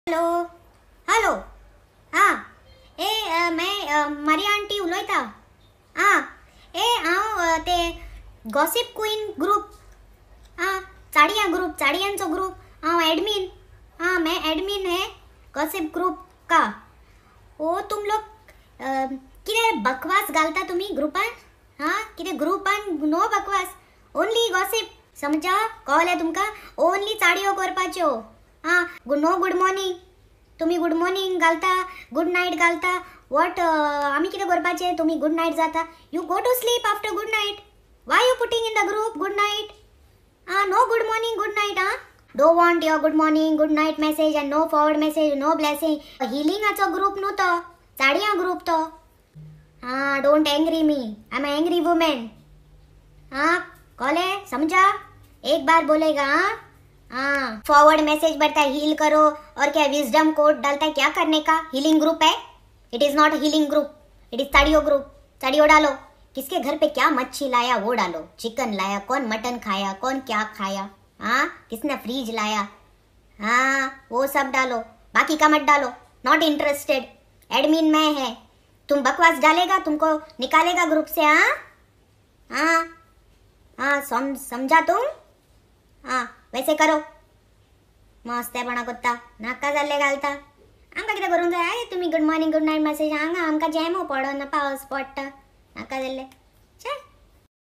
Hello hello आं ए मैं Maria aunty उलयता. आं ए हांव ते गॉसीप क्वीन ग्रुप आं चाडिया ग्रुप चाडियांचो ग्रुप हांव एडमिन. हाँ मैं एडमिन है गॉसिप ग्रुप का. ओ तुम लोग कितें बकवास घालता तुमी ग्रुपान. हां कितें ग्रुपान नो बकवास, ओनली गॉसिप. समजा कळ्ळें तुमकां? ओनली चाडयो करपाच्यो. हां नो गुड मॉर्निंग. तुमी गुड मॉर्निंग घालता, गुड नायट घालता. What आमी कितें करपाचें? तुमी गुड नायट जाता. You go to sleep after good night. Why you putting in the group good night? Ah no good morning good night. Ah don't want your good morning good night message and no forward message, no blessing. हिलिंगाचो group न्हू तो, चाडयां group तो. आं don't angry me, I am angry woman. आं कळ्ळें? समजा एक bar बोलेगा. हाँ हाँ फॉरवर्ड मैसेज बढ़ता है, हील करो और क्या विजडम कोड डालता है. क्या करने का? हीलिंग ग्रुप है? It is not healing group, it is चाड़ियो group. चाड़ियो डालो. किसके घर पे क्या मच्छी लाया वो डालो, चिकन लाया कौन, मटन खाया कौन, क्या खाया, हाँ किसने फ्रीज लाया, हाँ वो सब डालो, बाकी का मत डालो. Not interested. Admin मैं है, तुम बकवास डालेगा तुमको निकालेगा ग्रुप से. हाँ हाँ हाँ समझा तुम? हाँ वैसे करो. मस्तेपणा करता, नाका जाल्ले घालता. आमकां कितें करूंक जाय? तुमी good morning good night message हांगा आमकां जॅमो पडना, पावस पडटा, नाका जाल्ले.